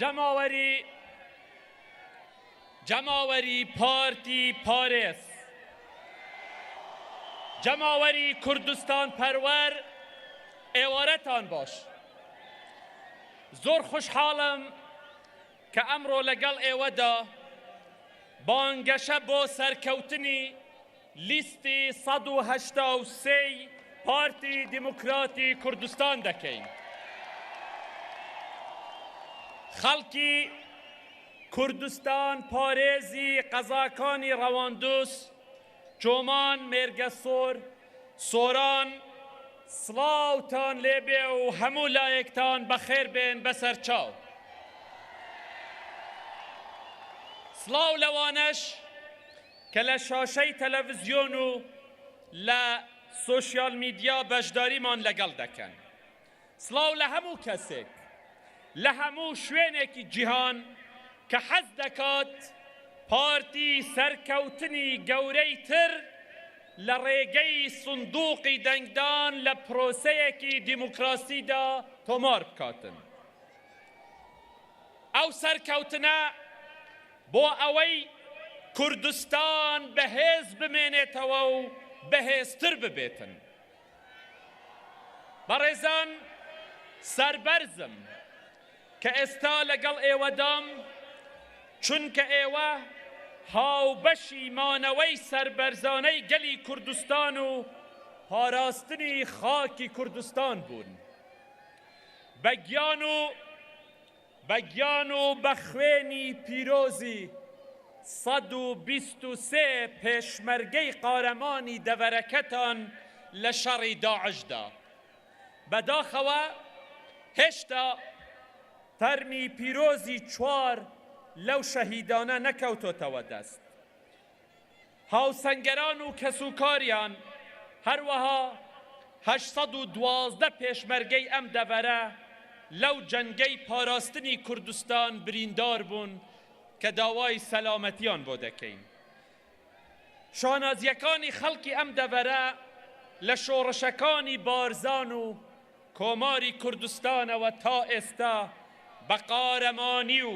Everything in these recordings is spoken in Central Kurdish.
جەماوەری جەماوەری پارتی پارێز، جەماوەری کوردستان پەروەر ئێوارەتان باش. زۆر خوشحاڵم کە ئەمڕۆ لەگەڵ ئێوەدا بانگەشە بۆ سەرکەوتنی لیستی 183 ی پارتی دیموکراتی کوردستان دەکەین. خەڵکی کوردستان پارێزی قەزاکانی ڕەواندوز، چۆمان، مێرگەسۆر، سۆران سڵاوتان لێبێ و هەموو لایەکتان بەخێر بێن بەسەرچاو. سڵاو لەوانەش کە لە شاشەی تەلەڤزیۆن و لە سۆشیال میدیا بەشداریمان لەگەڵ دەکەن. سڵاو لە هەموو کەسێک لە هەموو شوێنێکی جیهان کە حەز دەکات پارتی سەرکەوتنی گەورەی تر لە ڕێگەی سندوقی دەنگدان لە پرۆسەیەکی دیموکراسیدا تۆمار بکاتن. ئەو سەرکەوتنە بۆ ئەوەی کوردستان بەهێز بمێنێتەوە و بەهێزتر ببێتن. بەڕێزان سەربەرزم کە ئێستا لەگەڵ ئێوەدام، چونکە ئێوە هاوبەشی مانەوەی سەربەرزانەی گەلی کوردستان و پاراستنی خاکی کوردستان بوون. بە گیان و بە گیان و بە خوێنی پیرۆزی 123 پێشمەرگەی قارەمانی دەڤەرەکەتان لە شەڕی داعشدا. بەداخەوە هێشتا تەرمی پیرۆزی چوار لەو شەهیدانە نەکەوتۆتەوە دەست. هاوسەنگەران و کەسوکاریان، هەروەها 812 پێشمەرگەی ئەم دەڤەرە لەو جەنگەی پاراستنی کوردستان بریندار بوون کە داوای سەلامەتیان بۆ دەکەین. شانازییەکانی خەڵکی ئەم دەڤەرە لە شۆڕشەکانی بارزان و کۆماری کوردستانەوە تا ئێستا بە قارەمانی و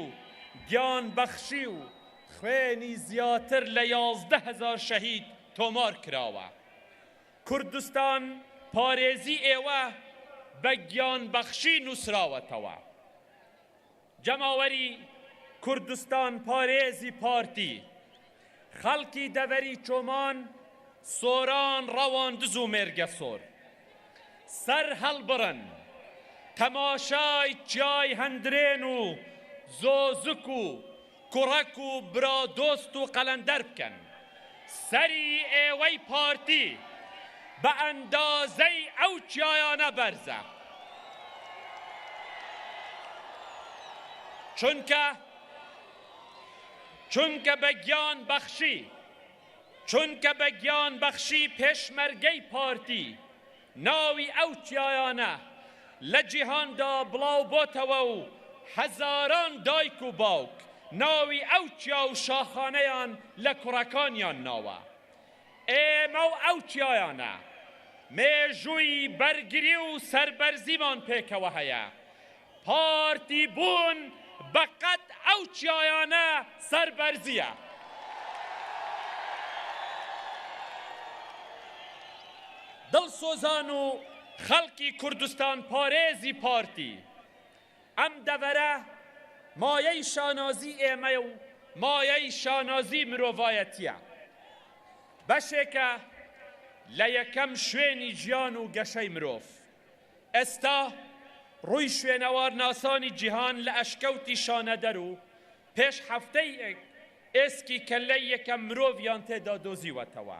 گیانبەخشی و خوێنی زیاتر لە 11,000 شەهید تۆمار کراوە. کوردستان پارێزی ئێوە بە گیانبەخشی نووسراوەتەوە. جەماوەری کوردستان پارێزی پارتی، خەڵکی دەڤەری چۆمان، سۆران، ڕەواندز و مێرگەسۆر سەر هەڵبڕن، تەماشای چیای هەندرێن و زۆزک و کوڕەک و برادۆست و قەلەندەر بکەن. سەری ئێوەی پارتی بە ئەندازەی ئەو چیایانە بەرزە. چونکە چونکە بە گیان بەخشی چونکە بە گیان بەخشی پێشمەرگەی پارتی ناوی ئەو چیایانە لە جیهاندا بڵاو بۆتەوە و هەزاران دایک و باوک ناوی ئەو چیا و شاخانەیان لە کوڕەکانیان ناوە. ئێمە و ئەو چیایانە مێژووی بەرگری و سەربەرزیمان پێکەوە هەیە. پارتی بوون بە قەد ئەو چیایانە سەربەرزییە. دڵسۆزان و خەڵکی کوردستانپارێزی پارتی، ئەم دەڤەرە مایەی شانازی ئێمەیە و مایەی شانازی مرۆڤایەتییە. بەشێکە لە یەکەم شوێنی ژیان و گەشەی مرۆڤ. ئێستا ڕووی شوێنەوارناسانی جیهان لە ئەشکەوتی شانەدەر و پێش هەفتەیەک ئێسکی کەللەی یەکەم مرۆڤیان تێدا دۆزیوەتەوە.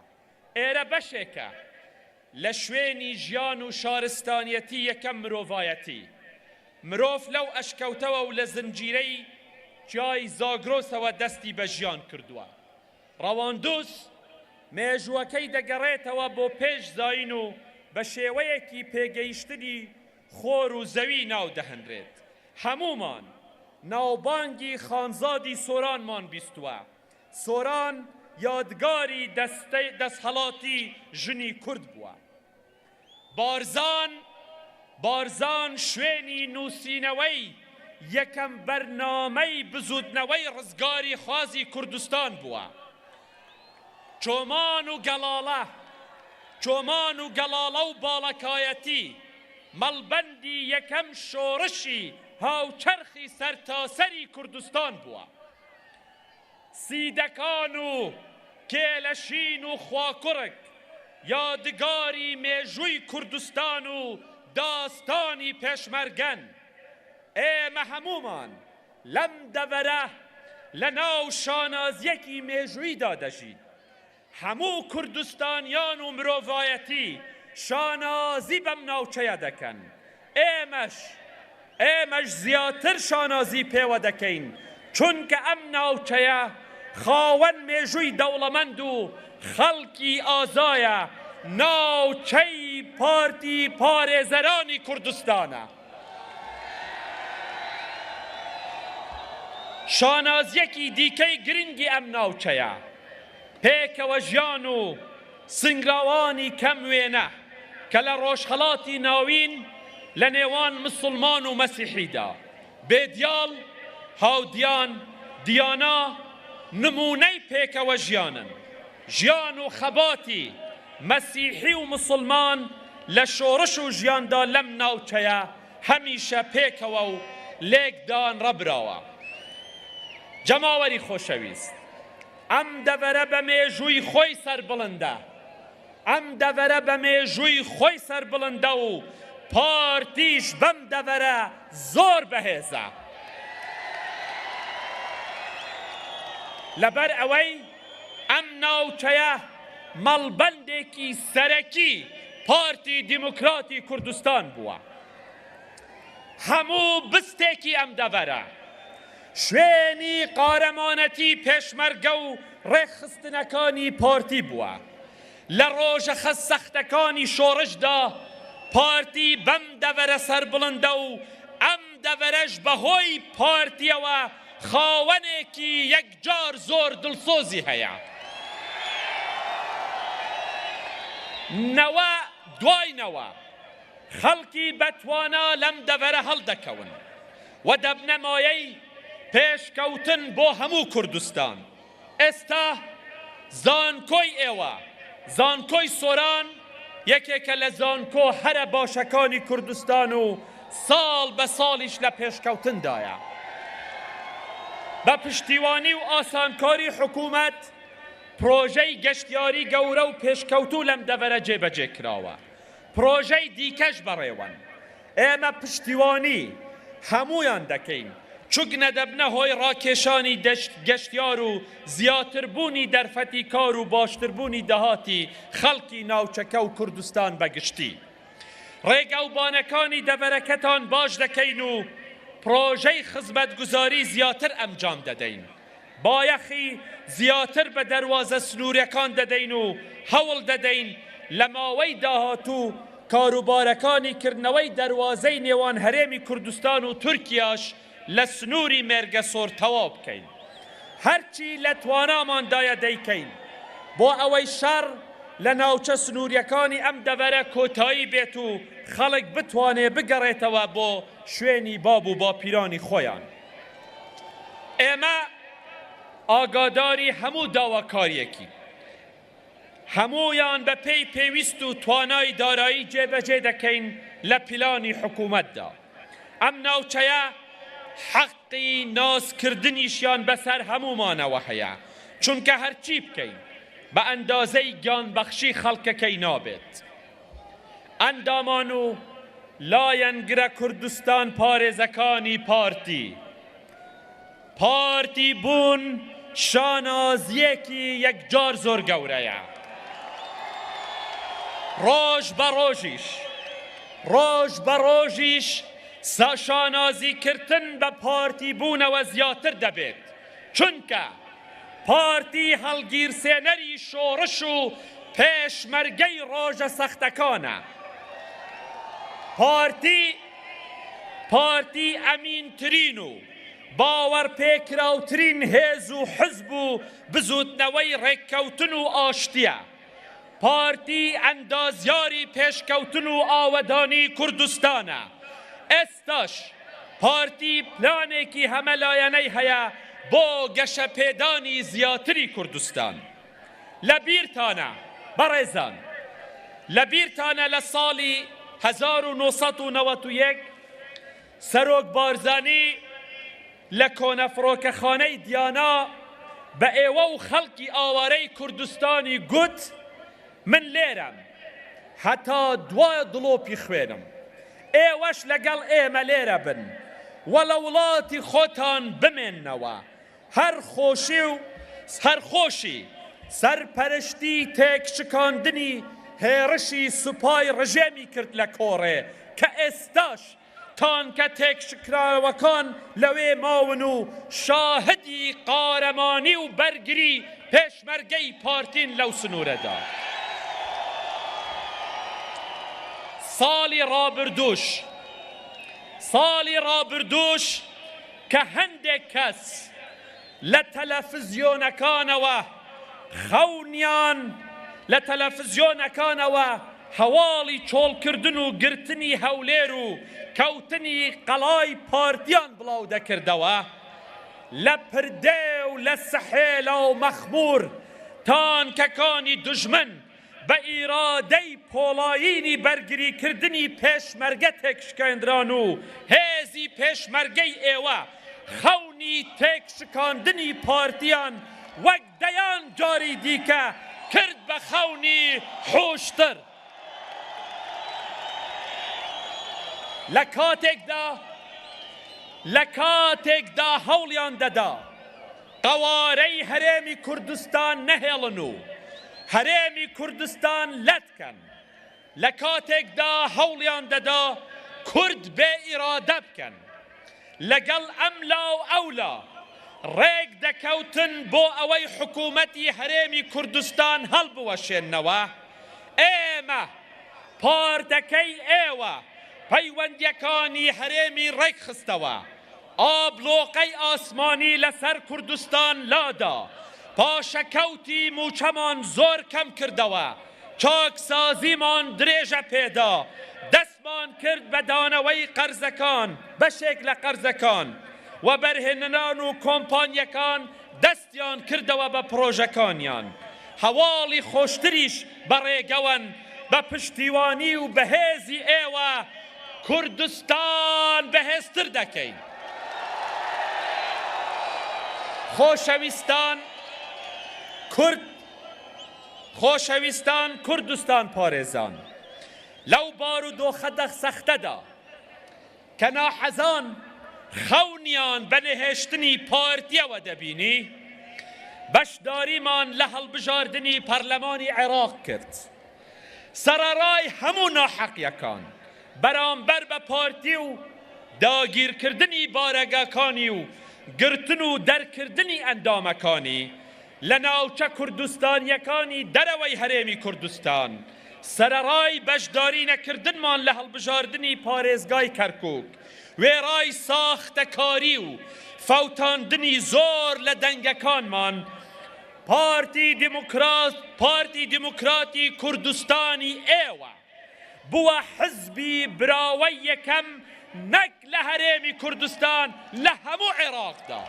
ئێرە بەشێکە لە شوێنی ژیان و شارستانیەتی یەکەم مرۆڤایەتی. مرۆڤ لەو ئەشکەوتەوە و لە زنجیرەی چیای زاگرۆسەوە دەستی بە ژیان کردووە. ڕەواندوز مێژووەکەی دەگەڕێتەوە بۆ پێش زایین و بە شێوەیەکی پێگەیشتنی خۆر و زەوی ناو دەهنرێت. هەموومان ناوبانگی خانزادی سۆرانمان بیستووە. سۆران یادگاری دەسهەڵاتی ژنی کورد بووە. بارزان بارزان شوێنی نووسینەوەی یەکەم بەرنامەی بزووتنەوەی ڕزگاریخوازی کوردستان بووە. چۆمان و گەڵاڵە چۆمان و گەڵاڵە و باڵەکایەتی مەڵبەندی یەکەم شۆڕشی هاوچەرخی سەرتاسەری کوردستان بووە. سیدەکان و کێلەشین و خواکوڕک یادگاری مێژووی کوردستان و داستانی پێشمەرگەن. ئێمە هەموومان لەم دەڤەرە لە ناو شانازییەکی مێژوویدا دەژین. هەموو کوردستانیان و مرۆڤایەتی شانازی بەم ناوچەیە دەکەن، ئێمەش ئێمەش زیاتر شانازی پێوە دەکەین، چونکە ئەم ناوچەیە خاوەن مێژووی دەوڵەمەند و خەڵکی ئازایە، ناوچەی پارتی پارێزەرانی کوردستانە. شانازییەکی دیکەی گرنگی ئەم ناوچەیە، پێکەوە ژیان و سنگراوانی کەم وێنە کە لە ڕۆژهەڵاتی ناوین لە نێوان مسوڵمان و مەسیحیدا، بێدیاڵ، هاودیان، دیانا، نموونەی پێکەوە ژیانن. ژیان و خەباتی مەسیحی و مسوڵمان لە شۆڕش و ژیاندا لەم ناوچەیە هەمیشە پێکەوە و لێکدانڕەبراوە. جەماوەری خۆشەویست! ئەم دەڤەرە بە مێژووی خۆی سەربڵندە. ئەم دەڤەرە بە مێژووی خۆی سەربڵندە و پارتیش بەم دەڤەرە زۆر بەهێزە. لەبەر ئەوەی ئەم ناوچەیە مەڵبەندێکی سەرەکی پارتی دیموکراتی کوردستان بووە. هەموو بستێکی ئەم دەڤەرە شوێنی قارەمانەتی پێشمەرگە و ڕێکخستنەکانی پارتی بووە. لە ڕۆژە سەختەکانی شۆڕشدا پارتی بەم دەڤەرە سەربڵندە و ئەم دەڤەرەش بەهۆی پارتیەوە خاوەنێکی یەکجار زۆر دڵسۆزی هەیە. نەوە دوای نەوە خەڵکی بەتوانا لەم دەڤەرە هەڵدەکەون و دەبنە مایەی پێشکەوتن بۆ هەموو کوردستان. ئێستا زانکۆی ئێوە، زانکۆی سۆران یەکێکە لە زانکۆ هەرە باشەکانی کوردستان و ساڵ بە ساڵیش لە پێشکەوتندایە. بە پشتیوانی و ئاسانکاری حکوومەت پرۆژەی گەشتیاری گەورە و پێشکەوتوو لەم دەڤەرە جێبەجێ کراوە. پرۆژەی دیکەش بەڕێوەن. ئێمە پشتیوانی هەموویان دەکەین، چوگنە دەبنە هۆی ڕاکێشانی گەشتیار و زیاتربوونی دەرفەتی کار و باشتربوونی داهاتی خەڵکی ناوچەکە و کوردستان بە گشتی. ڕێگەوبانەکانی دەڤەرەکەتان باش دەکەین و پرۆژەی خزمەتگوزاری زیاتر ئەمجام دەدەین. بایەخی زیاتر بە دەروازە سنووریەکان دەدەین و هەوڵ دەدەین لە ماوەی داهاتوو کاروبارەکانی کردنەوەی دەروازەی نێوان هەرێمی کوردستان و تورکیاش لە سنووری مێرگەسۆر تەواو بکەین. هەرچی لە تواناماندایە دەیکەین بۆ ئەوەی شەڕ لە ناوچە سنووریەکانی ئەم دەڤەرە کۆتایی بێت و خەڵک بتوانێ بگەڕێتەوە بۆ شوێنی باب و باپیرانی خۆیان. ئێمە ئاگاداری هەموو داواکارییەکین، هەموویان بەپێی پێویست و توانای دارایی جێبەجێ دەکەین لە پلانی حکومەتدا. ئەم ناوچەیە حەقی نازکردنیشیان بەسەر هەموومانەوە هەیە، چونکە هەرچی بکەین بە ئەندازەی گیانبەخشی خەڵکەکەی نابێت. ئەندامان و لایەنگرە کوردستان پارێزەکانی پارتی، پارتی بوون شانازییەکی یەکجار زۆر گەورەیە. ڕۆژ بە ڕۆژیش ڕۆژ بە ڕۆژیش شانازیکردن بە پارتی بوونەوە زیاتر دەبێت، چونکە پارتی هەڵگیرسێنەری شۆڕش و پێشمەرگەی ڕۆژە سەختەکانە. پارتی پارتی ئەمینترین و باوەڕپێکراوترین هێز و حزب و بزووتنەوەی ڕێککەوتن و ئاشتییە. پارتی ئەندازیاری پێشکەوتن و ئاوەدانی کوردستانە. ئێستاش. پارتی پلانێکی هەمەلایەنەی هەیە بۆ گەشەپێدانی زیاتری کوردستان. لە بیرتانە بەڕێزان، لە بیرتانە لە ساڵی 1991 سەرۆک بارزانی لە کۆنە فڕۆکەخانەی دیانا بە ئێوە و خەڵکی ئاوارەی کوردستانی گوت، من لێرەم هەتا دوا دڵۆپی خوێنم، ئێوەش لەگەڵ ئێمە لێرە بن و لە وڵاتی خۆتان بمێننەوە. هەر خۆشی و هەر خۆشی سەرپەرشتی تێکشکاندنی هێڕشی سوپای ڕژێمی کرد لە کۆڕێ کە ئێستاش تانکە تێکشکراوەکان لەوێ ماون و شاهدی قارەمانی و بەرگری پێشمەرگەی پارتین لەو سنوورەدا. ساڵی ڕابردووش ساڵی ڕابردووش کە هەندێک کەس لە تەلەفزیۆنەکانەوە خەونیان لە تەلەفزیۆنەکانەوە هەواڵی چۆڵکردن و گرتنی هەولێر و کەوتنی قەڵای پارتیان بڵاو دەکردەوە، لە پردێ و لە سحێلا و مەخمور تانکەکانی دوژمن بە ئیرادەی پۆڵایینی بەرگریکردنی پێشمەرگە تێکشکێنران و هێزی پێشمەرگەی ئێوە خەونی تێکشکاندنی پارتیان وەک دەیان جاری دیکە کرد بە خەونی حوشتر. لە کاتێکدا لە کاتێکدا هەوڵیان دەدا قەوارەی هەرێمی کوردستان نەهێڵن و هەرێمی کوردستان لەت کەن، لە کاتێکدا هەوڵیان دەدا کورد بێ ئیرادە بکەن، لەگەڵ ئەملا و ئەولا ڕێک دەکەوتن بۆ ئەوەی حکوومەتی هەرێمی کوردستان هەڵبوەشێننەوە، ئێمە، پارتەکەی ئێوە، پەیوەندییەکانی هەرێمی ڕێکخستەوە. ئابڵۆقەی ئاسمانی لەسەر کوردستان لادا، پاشەکەوتی مووچەمان زۆر کەم کردەوە، چاکسازیمان درێژە پێدا، دەستمان کرد بە دانەوەی قەرزەکان، بەشێک لە قەرزەکان، وەبەرهێنەران و کۆمپانیەکان دەستیان کردەوە بە پڕۆژەکانیان، هەواڵی خۆشتریش بەڕێگەوەن، بە پشتیوانی و بەهێزی ئێوە کوردستان بەهێزتر دەکەین. خۆشەویستان کورد، خۆشەویستان کوردستان پارێزان، لەو بارودۆخە سەختەدا کە ناحەزان خەونیان بە نەهێشتنی پارتیەوە دەبینی، بەشداریمان لە هەڵبژاردنی پەرلەمانی عێراق کرد. سەرەڕای هەموو ناحەقیەکان بەرامبەر بە پارتی و داگیرکردنی بارەگاکانی و گرتن و دەرکردنی ئەندامەکانی لە ناوچە کوردستانیەکانی دەرەوەی هەرێمی کوردستان، سەرەڕای بەشداری نەکردنمان لە هەڵبژاردنی پارێزگای کەرکوک، وێڕای ساختەکاری و فەوتاندنی زۆر لە دەنگەکانمان، پارتی دیموکرات پارتی دیموکراتی کوردستانی ئێوە بووە حزبی براوەی یەکەم نەک لە هەرێمی کوردستان لە هەموو عێراقدا.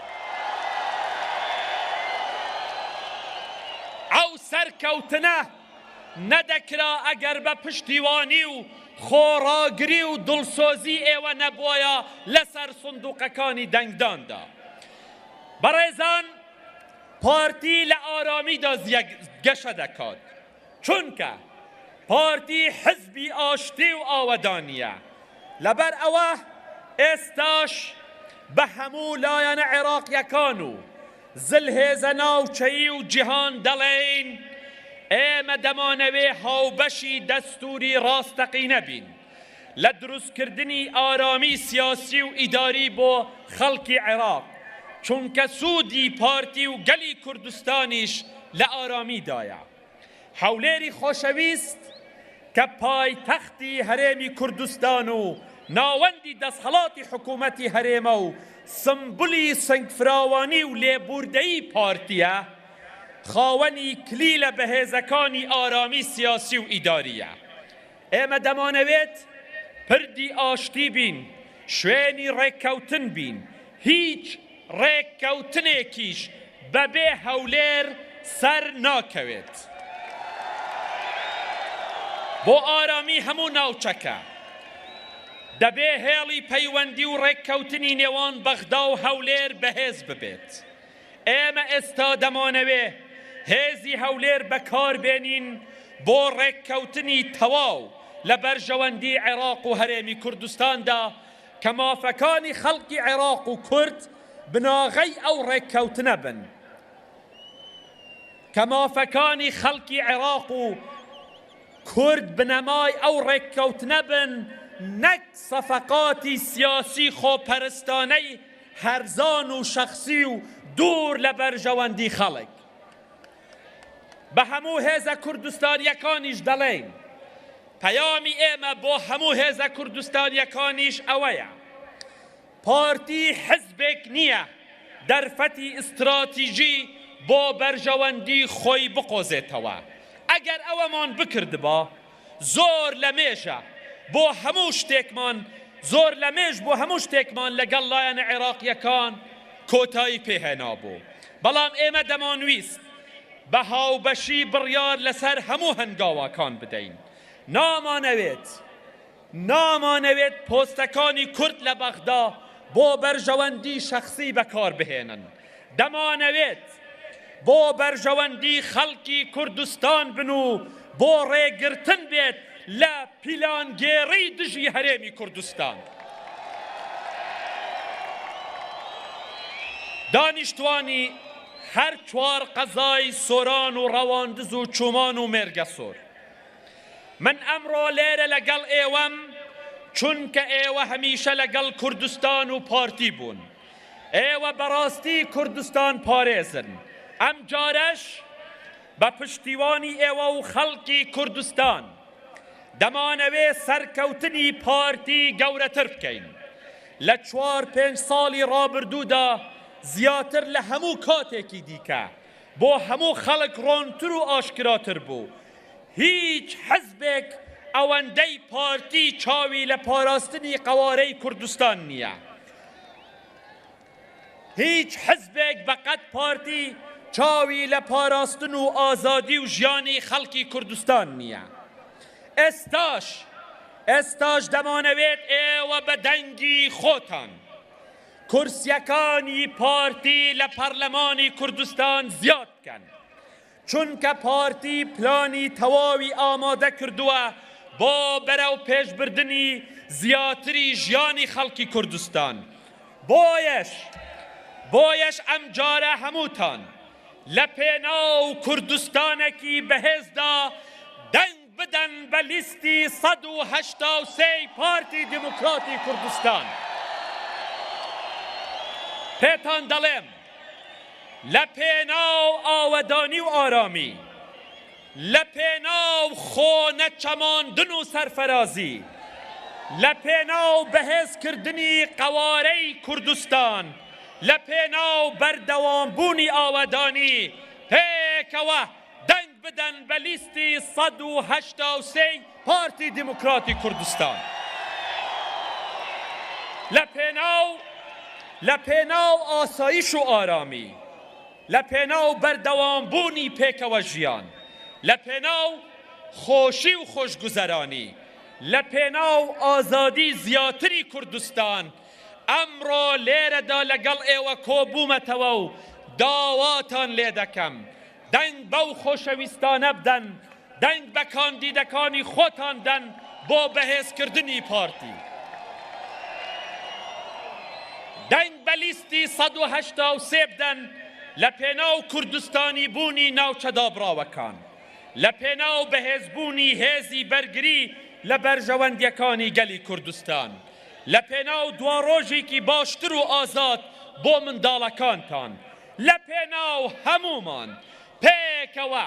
ئەو سەرکەوتنە نەدەکرا ئەگەر بە پشتیوانی و خۆڕاگری و دڵسۆزی ئێوە نەبوایە لەسەر سندوقەکانی دەنگداندا. بەڕێزان پارتی لە ئارامیدا گەشە دەکات، چونکە پارتی حزبی ئاشتی و ئاوەدانییە، لەبەر ئەوە ئێستاش بە هەموو لایەنە عێراقییەکان و زلهێزە ناوچەیی و جیهان دەڵێین ئێمە دەمانەوێ هاوبەشی دەستووری ڕاستەقینە بین لە دروستکردنی ئارامی سیاسی و ئیداری بۆ خەڵکی عێراق، چونکە سوودی پارتی و گەلی کوردستانیش لە ئارامیدایە. هەولێری خۆشەویست کە پایتەختی هەرێمی کوردستان و ناوەندی دەسهەڵاتی حکوومەتی هەرێمە و سمبولی سنگفراوانی و لێبووردەیی پارتییە، خاوەنی کلیلە بەهێزەکانی ئارامی سیاسی و ئیدارییە. ئێمە دەمانەوێت پردی ئاشتی بین. شوێنی ڕێککەوتن بین، هیچ ڕێککەوتنێکیش بەبێ هەولێر سەر ناکەوێت. بۆ ئارامی هەموو ناوچەکە، دەبێ هێڵی پەیوەندی و ڕێککەوتنی نێوان بەغدا و هەولێر بەهێز ببێت. ئێمە ئێستا دەمانەوێ هێزی هەولێر بەکاربێنین بۆ ڕێککەوتنی تەواو لە بەرژەوەندی عێراق و هەرێمی کوردستاندا کە مافەکانی خەڵکی عێراق و کورد بناغەی ئەو ڕێککەوتنە بن. کە مافەکانی خەڵکی عێراق و کورد بنەمای ئەو ڕێککەوتنە بن نەک سەفەقاتی سیاسی خۆپەرستانەی هەرزان و شەخسی و دوور لە بەرژەوەندی خەڵک. بە هەموو هێزە کوردستانیەکانیش دەڵێین، پەیامی ئێمە بۆ هەموو هێزە کوردستانیەکانیش ئەوەیە، پارتی حزبێک نییە دەرفەتی ئیستراتیژی بۆ بەرژەوەندی خۆی بقۆزێتەوە، ئەگەر ئەوەمان بکردبا زۆر لەمێژە بۆ هەموو شتێکمان زۆر لەمێژ بۆ هەموو شتێکمان لەگەڵ لایەنە عێراقییەکان کۆتایی پێهێنابوو، بەڵام ئێمە دەمانویست بە هاوبەشی بڕیار لەسەر هەموو هەنگاواکان بدەین، نامانەوێت نامانەوێت پۆستەکانی کورد لە بەغدا بۆ بەرژەوەندی شەخسی بەکاربهێنن، دەمانەوێت بۆ بەرژەوەندی خەڵکی کوردستان بن و بۆ ڕێگرتن بێت لە پیلانگێڕی دژی هەرێمی کوردستان. دانیشتوانی هەر چوار قەزای سۆران و ڕەواندز و چومان و مێرگەسۆر، من ئەمڕۆ لێرە لەگەڵ ئێوەم چونکە ئێوە هەمیشە لەگەڵ کوردستان و پارتی بوون. ئێوە بەڕاستی کوردستان پارێزن. ئەمجارەش بە پشتیوانی ئێوە و خەڵکی کوردستان دەمانەوێ سەرکەوتنی پارتی گەورەتر بکەین. لە چوار پێنج ساڵی ڕابردوودا زیاتر لە هەموو کاتێکی دیکە بۆ هەموو خەڵک ڕۆنتر و ئاشکراتر بوو هیچ حزبێک ئەوەندەی پارتی چاوی لە پاراستنی قەوارەی کوردستان نییە. هیچ حزبێک بەقەد پارتی چاوی لە پاراستن و ئازادی و ژیانی خەڵکی کوردستان نییە. ئێستاش ئێستاش دەمانەوێت ئێوە بە دەنگی خۆتان کورسیەکانی پارتی لە پەرلەمانی کوردستان زیاد بکەن. چونکە پارتی پلانی تەواوی ئامادە کردووە بۆ بەرەوپێشبردنی زیاتری ژیانی خەڵکی کوردستان، بۆیەش بۆیەش ئەمجارە هەمووتان لە پێناو کوردستانێکی بەهێزدا دەنگ بدەن بە لیستی 183 ی پارتی دیموکراتی کوردستان. پێتان دەڵێم لە پێناو ئاوەدانی و ئارامی، لە پێناو خۆ نەچەماندن و سەرفەرازی، لە پێناو بەهێزکردنی قەوارەی کوردستان، لە پێناو بەردەوامبوونی ئاوەدانی، پێکەوە دەنگ بدەن بە لیستی 183 ی پارتی دیموکراتی کوردستان. لە پێناو لە پێناو ئاسایش و ئارامی، لە پێناو بەردەوامبوونی پێکەوە ژیان، لە پێناو خۆشی و خۆشگوزەرانی، لە پێناو ئازادی زیاتری کوردستان، ئەمڕۆ لێرەدا لەگەڵ ئێوە کۆبوومەتەوە و داواتان لێدەکەم دەنگ بەو خۆشەویستانە بدەن، دەنگ بە کاندیدەکانی خۆتان دەن بۆ بەهێزکردنی پارتی. دەنگ بە لیستی 183 بدەن لە پێناو کوردستانی بوونی ناوچە دابڕاوەکان، لە پێناو بەهێزبوونی هێزی بەرگری لە بەرژەوەندیەکانی گەلی کوردستان، لە پێناو دواڕۆژێکی باشتر و ئازاد بۆ منداڵەکانتان، لە پێناو هەموومان پێکەوە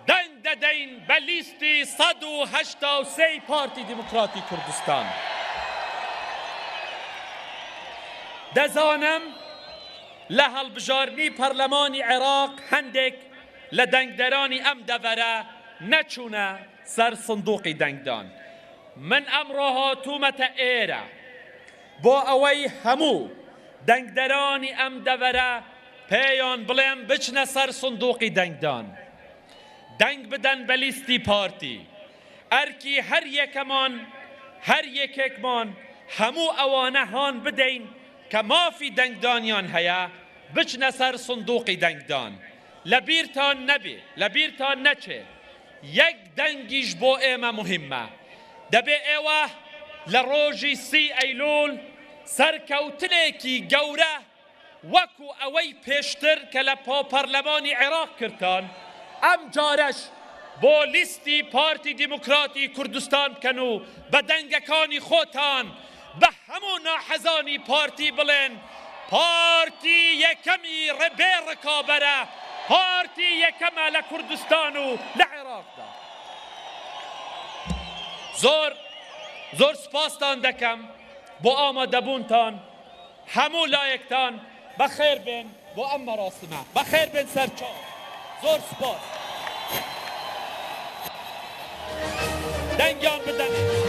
دەنگ دەدەین بە لیستی 183 ی پارتی دیموکراتی کوردستان. دەزانم لە هەڵبژاردنی پەرلەمانی عێراق هەندێک لە دەنگدەرانی ئەم دەڤەرە نەچوونە سەر سندوقی دەنگدان. من ئەمڕۆ هاتوومەتە ئێرە. بۆ ئەوەی هەموو دەنگدەرانی ئەم دەڤەرە پێیان بڵێم بچنە سەر سندوقی دەنگدان دەنگ بدەن بە لیستی پارتی. ئەرکی هەر یەکەمان هەر یەکێکمان هەموو ئەوانە هان بدەین کە مافی دەنگدانیان هەیە بچنە سەر سندوقی دەنگدان. لە بیرتان نەبێ لە بیرتان نەچێ یەک دەنگیش بۆ ئێمە موهیمە. دەبێ ئێوە لە ڕۆژی سی ئەیلول سەرکەوتنێکی گەورە وەکو ئەوەی پێشتر کە لە پەرلەمانی عێراق کردتان، ئەمجارەش بۆ لیستی پارتی دیموکراتی کوردستان بکەن و بە دەنگەکانی خۆتان بە هەموو ناحەزانی پارتی بڵێن پارتی یەکەمی بێ ڕکابەرە، پارتی یەکەمە لە کوردستان و لە عێراقدا. زۆر زۆر سوپاستان دەکەم بۆ ئامادەبوونتان. هەموو لایەکتان بەخێر بێن بۆ ئەم مەراسمە بەخێر بێن سەرچاو زۆر سوپاس دەنگیان بدەنێ.